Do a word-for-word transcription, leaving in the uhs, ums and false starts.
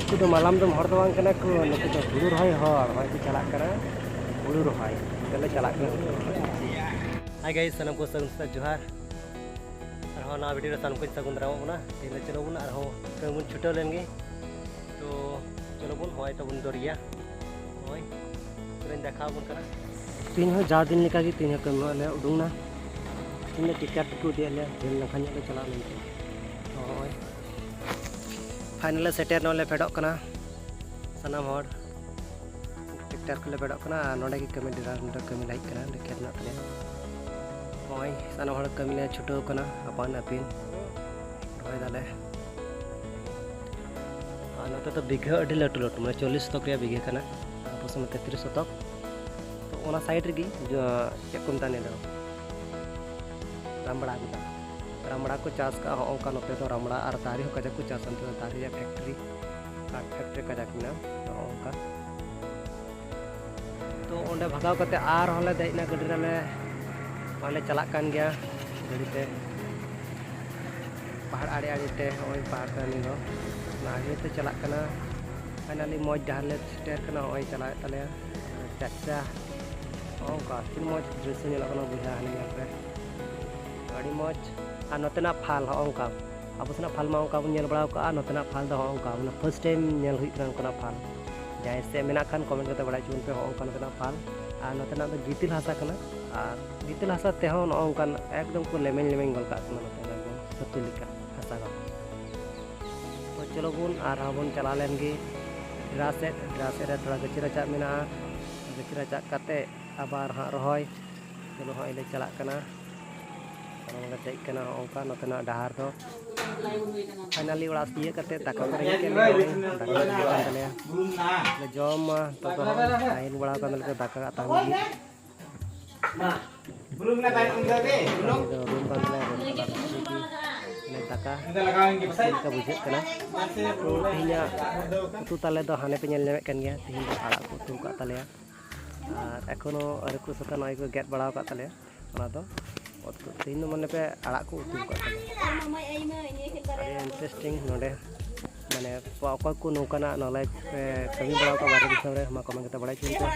ᱩᱱᱠᱩ ᱫᱚ ᱢᱟᱞᱟᱢ ᱫᱚᱢ ᱦᱚᱲ ᱫᱚ ᱵᱟᱝ ᱠᱟᱱᱟ ᱠᱚ, ᱱᱩᱠᱩ ᱫᱚ ᱦᱩᱲᱩ ᱨᱚᱦᱚᱭ ᱦᱚᱲ᱾ ᱦᱚᱭ ᱠᱚ ᱪᱟᱞᱟᱜ ᱠᱟᱱᱟ ᱦᱩᱲᱩ ᱨᱚᱦᱚᱭ, ᱱᱤᱛᱚᱜ ᱞᱮ ᱪᱟᱞᱟᱜ ᱠᱟᱱᱟ ᱦᱩᱲᱩ ᱨᱚᱦᱚᱭ᱾ Hi guys, ᱥᱟᱱᱟᱢ ᱠᱚ ᱥᱟᱹᱜᱩᱱ ᱥᱮᱛᱟᱜ ᱡᱚᱦᱟᱨ᱾ ᱟᱨᱦᱚᱸ ᱱᱟᱣᱟ video ᱨᱮ ᱥᱟᱱᱟᱢ ᱠᱚᱧ ᱥᱟᱹᱜᱩᱱ ᱫᱟᱨᱟᱢᱚᱜ ᱠᱟᱱᱟ᱾ ᱛᱮᱦᱮᱧ ᱫᱚ ᱪᱚᱞᱚ ᱵᱚᱱ ᱟᱨᱦᱚᱸ ᱠᱟᱹᱢᱤ ᱵᱚᱱ ᱪᱷᱩᱴᱟᱹᱣ ᱞᱮᱱ ᱜᱮ᱾ ᱛᱚ ᱪᱚᱞᱚ ᱵᱚᱱ, ᱦᱚᱸᱜᱼᱚᱭ ᱛᱟᱵᱚᱱ ᱫᱚᱨᱭᱟ, ᱦᱚᱸᱜᱼᱚᱭ ᱛᱚᱵᱮᱧ ᱫᱮᱠᱷᱟᱣ ᱟᱵᱚᱱ ᱠᱟᱱᱟ᱾ ᱛᱮᱦᱮᱧ ᱦᱚᱸ ᱡᱟᱣ ᱫᱤᱱ ᱞᱮᱠᱟᱜᱮ ᱛᱮᱦᱮᱧ ᱦᱚᱸ ᱠᱟᱹᱢᱤ ᱦᱚᱸ ᱞᱮ ᱩᱰᱩᱝ ᱱᱟ᱾ ᱛᱮᱦᱮᱧ ᱫᱚ tractor ᱛᱮᱠᱚ ᱤᱫᱤᱭᱮᱫ ᱞᱮᱭᱟ, ᱡᱷᱟᱹᱞ ᱱᱟᱠᱷᱟ ᱧᱚᱜ ᱞᱮ ᱪᱟᱞᱟᱜ ᱞᱟᱹᱜᱤᱫ᱾ ᱛᱚ ᱦᱚᱸᱜᱼᱚᱭ final ᱞᱮ ᱥᱮᱴᱮᱨ ᱱᱟ, ᱞᱮ ᱯᱷᱮᱰᱚᱜ ᱠᱟᱱᱟ ᱥᱟᱱᱟᱢ ᱦᱚᱲ᱾ Tractor ᱠᱚᱞᱮ ᱯᱷᱮᱰᱚᱜ ᱠᱟᱱᱟ ᱟᱨ ᱱᱚᱸᱰᱮ ᱜᱮ ᱠᱟᱹᱢᱤ ᱰᱮᱨᱟ, ᱱᱚᱸᱰᱮ ᱠᱟᱹᱢᱤ ᱞᱮ ᱦᱮᱡ ᱠᱟᱱᱟ, ᱱᱚᱸᱰᱮ ᱠᱷᱮᱛ ᱢᱮᱱᱟᱜ ᱛᱟᱞᱮᱭᱟ᱾ ᱱᱚᱜᱼᱚᱭ ᱥᱟᱱᱟᱢ ᱦᱚᱲ ᱠᱟᱹᱢᱤ ᱞᱮ ᱪᱷᱩᱴᱟᱹᱣ ᱠᱟᱱᱟ ᱟᱯᱟᱱ ᱟᱹᱯᱤᱱ᱾ ᱨᱚᱦᱚᱭ ᱫᱟᱞᱮ᱾ ᱟᱨ ᱱᱚᱛᱮ ᱫᱚ ᱵᱤᱜᱷᱟᱹ ᱟᱹᱰᱤ ᱞᱟᱹᱴᱩ ᱞᱟᱹᱴᱩ, ᱢᱟᱱᱮ ᱪᱚᱞᱞᱤᱥ ᱥᱚᱛᱚᱠ ᱨᱮᱭᱟᱜ ᱵᱤᱜᱷᱟᱹ ᱠᱟᱱᱟ, ᱟᱨ ᱟᱵᱚ ᱥᱮᱫ ᱱᱚᱛᱮ ᱛᱤᱨᱤᱥ ᱥᱚᱛᱚᱠ᱾ ᱛᱚ ᱚᱱᱟ side ᱨᱮᱜᱮ ᱡᱚ-, ᱪᱮᱫ ᱠᱚ ᱢᱮᱛᱟᱜᱼᱟ ᱱᱤᱭᱟᱹ ᱫᱚ, ᱨᱟᱢᱲᱟ ᱜᱚᱰᱟ᱾ ᱨᱟᱢᱲᱟ ᱠᱚ ᱪᱟᱥ ᱠᱟᱜᱼᱟ, ᱦᱚᱸᱜᱼᱚ ᱱᱚᱝᱠᱟ ᱱᱚᱛᱮ ᱫᱚ ᱨᱟᱢᱲᱟ ᱟᱨ ᱫᱟᱨᱮ ᱦᱚᱸ ᱠᱟᱡᱟᱠ ᱠᱚ ᱪᱟᱥᱟ, ᱱᱚᱛᱮ ᱫᱚ ᱫᱟᱨᱮ ᱨᱮᱭᱟᱜ factory, ᱠᱟᱴ factory ᱠᱟᱡᱟᱠ ᱢᱮᱱᱟᱜᱼᱟ, ᱦᱚᱸᱜᱼᱚ ᱱᱚᱝᱠᱟ᱾ ᱛᱚ ᱚᱸᱰᱮ ᱵᱷᱟᱜᱟᱣ ᱠᱟᱛᱮ ᱟᱨᱦᱚᱸ ᱞᱮ ᱫᱮᱡ ᱮᱱᱟ ᱜᱟᱹᱰᱤ ᱨᱮᱞᱮ, ᱟᱨ ᱞᱮ ᱪᱟᱞᱟᱜ ᱠᱟᱱ ᱜᱮᱭᱟ ᱜᱟᱹᱰᱤ ᱛᱮ᱾ ᱯᱟᱦᱟᱲ ᱟᱲᱮ ᱟᱲᱮ ᱛᱮ, ᱦᱚᱸᱜᱼᱚᱭ ᱯᱟᱦᱟᱲ ᱠᱟᱹᱦᱱᱤ ᱫᱚ ᱚᱱᱟ ᱟᱲᱮ ᱛᱮ ᱪᱟᱞᱟᱜ ᱠᱟᱱᱟ᱾ Finally ᱢᱚᱡᱽ ᱰᱟᱦᱟᱨ ᱞᱮ ᱥᱮᱴᱮᱨ ᱠᱟᱱᱟ, ᱦᱚᱸᱜᱼᱚᱭ ᱪᱟᱞᱟᱣᱮᱫ ᱛᱟᱞᱮᱭᱟ ᱪᱟᱪᱟ᱾ ᱦᱚᱸᱜᱼᱚ ᱱᱚᱝᱠᱟ ᱛᱤᱱ ᱢᱚᱡᱽ ᱫᱨᱤᱥᱥᱚ ᱧᱮᱞᱚᱜ ᱠᱟᱱᱟ ᱵᱚᱭᱦᱟ, ᱦᱟᱱᱮ ᱧᱮᱞ ᱯᱮ, ᱟᱹᱰᱤ ᱢᱚᱡᱽ᱾ ᱟᱨ ᱱᱚᱛᱮᱱᱟᱜ ᱯᱷᱟᱞ ᱦᱚᱸᱜᱼᱚ ᱱᱚᱝᱠᱟ, ᱟᱵᱚ ᱥᱮᱱᱟᱜ ᱯᱷᱟᱞ ᱢᱟ ᱚᱱᱠᱟ ᱵᱚᱱ ᱧᱮᱞ ᱵᱟᱲᱟ ᱟᱠᱟᱜᱼᱟ, ᱱᱚᱛᱮᱱᱟᱜ ᱯᱷᱟᱞ ᱫᱚ ᱦᱚᱸᱜᱼᱚ ᱱᱚᱝᱠᱟ, ᱢᱟᱱᱮ first time ᱧᱮᱞ ᱦᱩᱭᱩᱜ ᱠᱟᱱᱟ ᱱᱚᱝᱠᱟᱱᱟᱜ ᱯᱷᱟᱞ᱾ ᱡᱟᱦᱟᱸᱭ ᱥᱮᱫ ᱢᱮᱱᱟᱜ ᱠᱷᱟᱱ comment ᱠᱟᱛᱮ ᱵᱟᱲᱟᱭ ᱦᱚᱪᱚ ᱵᱚᱱ ᱯᱮ, ᱦᱚᱸᱜᱼᱚ ᱱᱚᱝᱠᱟ ᱱᱚᱛᱮᱱᱟᱜ ᱯᱷᱟᱞ᱾ ᱟᱨ ᱱᱚᱛᱮᱱᱟᱜ ᱫᱚ ᱜᱤᱛᱤᱞ ᱦᱟᱥᱟ ᱠᱟᱱᱟ, ᱟᱨ ᱜᱤᱛᱤᱞ ᱦᱟᱥᱟ ᱛᱮᱦᱚᱸ ᱱᱚᱜᱼᱚ ᱱᱚᱝᱠᱟᱱ ᱮᱠᱫᱚᱢ ᱠᱚ ᱞᱮᱢᱮᱧ ᱞᱮᱢᱮᱧ ᱜᱚᱫ ᱠᱟᱜ ᱠᱟᱱᱟ ᱱᱚᱛᱮ ᱫᱚ ᱮᱠᱫᱚᱢ ᱥᱟᱹᱛᱩ ᱞᱮᱠᱟ ᱦᱟᱥᱟ ᱫᱚ᱾ ᱛᱚ ᱪᱚᱞᱚ ᱵᱚᱱ ᱟᱨᱦᱚᱸ ᱵᱚᱱ ᱪᱟᱞᱟᱣ ᱞᱮᱱ ᱜᱮ ᱰᱮᱨᱟ ᱥᱮᱫ᱾ ᱰᱮᱨᱟ ᱥᱮᱫ ᱨᱮ ᱛᱷᱚᱲᱟ ᱜᱟᱹᱪᱷᱤ ᱨᱟᱪᱟᱜ ᱢᱮᱱᱟᱜᱼᱟ, ᱜᱟᱹᱪᱷᱤ ᱨᱟᱪᱟᱜ ᱠᱟᱛᱮ ᱟᱵᱟᱨ ᱦᱟᱸᱜ ᱨᱚᱦᱚᱭ᱾ ᱪᱚᱞᱚ ᱦᱚᱸᱜᱼᱚᱭ ᱞᱮ ᱪᱟᱞᱟᱜ ᱠᱟᱱᱟ, ᱟᱨ ᱞᱮ ᱫᱮᱡ ᱠᱟᱱᱟ ᱦᱚᱸᱜᱼᱚ ᱱᱚᱝᱠᱟ ᱱᱚᱛᱮᱱᱟᱜ ᱰᱟᱦᱟᱨ ᱫᱚ᱾ Finally ᱚᱲᱟᱜ ᱛᱤᱭᱟᱹᱜ ᱠᱟᱛᱮ ᱫᱟᱠᱟ ᱠᱚ ᱨᱮᱸᱜᱮᱡ ᱠᱮᱫ ᱞᱮᱭᱟ, ᱫᱟᱠᱟ ᱠᱚ ᱨᱮᱸᱜᱮᱡ ᱠᱟᱱ ᱛᱟᱞᱮᱭᱟ᱾ ᱞᱮ ᱡᱚᱢᱟ, ᱛᱚ ᱫᱚ ᱦᱚᱸᱜᱼᱚᱭ ᱛᱟᱦᱮᱱ ᱵᱟᱲᱟ ᱠᱟᱱ ᱛᱟᱞᱮ ᱫᱟᱠᱟ ᱟᱛᱟᱝ ᱞᱟᱹᱜᱤᱫ᱾ ᱱᱤᱭᱟᱹ ᱫᱚ room ᱠᱟᱱ ᱛᱟᱞᱮᱭᱟ, room ᱠᱟᱱ ᱛᱟᱞᱮᱭᱟ᱾ ᱫᱟᱠᱟ ᱪᱮᱫ ᱞᱮᱠᱟ ᱵᱩᱡᱷᱟᱹᱜ ᱠᱟᱱᱟ? ᱛᱚ ᱛᱮᱦᱮᱧᱟᱜ ᱩᱛᱩ ᱛᱟᱞᱮ ᱫᱚ ᱦᱟᱱᱮ ᱯᱮ ᱧᱮᱞ ᱧᱟᱢᱮᱫ ᱠᱟᱱ ᱜᱮᱭᱟ, ᱛᱮᱦᱮᱧ ᱫᱚ ᱟᱲᱟᱜ ᱠᱚ ᱩᱛᱩ ᱟᱠᱟᱫ ᱛᱟᱞᱮᱭᱟ᱾ ᱟᱨ ᱮᱠᱷᱚᱱᱳ ᱟᱹᱣᱨᱤ ᱠᱚ ᱥᱟᱹᱛᱟ, ᱱᱚᱜᱼᱚᱭ ᱠᱚ ᱜᱮᱫ ᱵᱟᱲᱟ ᱟᱠᱟᱫ ᱛᱟᱞᱮᱭᱟ᱾ ᱚᱱᱟ ᱫᱚ ᱚᱛ ᱠᱚ, ᱛᱮᱦᱮᱧ ᱫᱚ ᱢᱚᱱᱮ ᱯᱮ ᱟᱲᱟᱜ ᱠᱚ ᱩᱛᱩ ᱟᱠᱟᱫ ᱛᱟᱞᱮᱭᱟ᱾ ᱟᱹᱰᱤ interesting ᱱᱚᱰᱮ ᱢᱟᱱᱮ ᱚᱠᱚᱭ ᱠᱚ ᱱᱚᱝᱠᱟᱱᱟᱜ ᱱᱚᱞᱮᱡᱽ ᱠᱟᱹᱢᱤ ᱵᱟᱲᱟ ᱟᱠᱟᱫ ᱵᱟᱦᱨᱮ ᱫᱤᱥᱚᱢ ᱨᱮ, ᱢᱟ ᱠᱚᱢᱮᱱᱴ ᱠᱟᱛᱮ ᱵᱟᱲᱟᱭ ᱦᱚᱪᱚᱧ ᱯᱮ᱾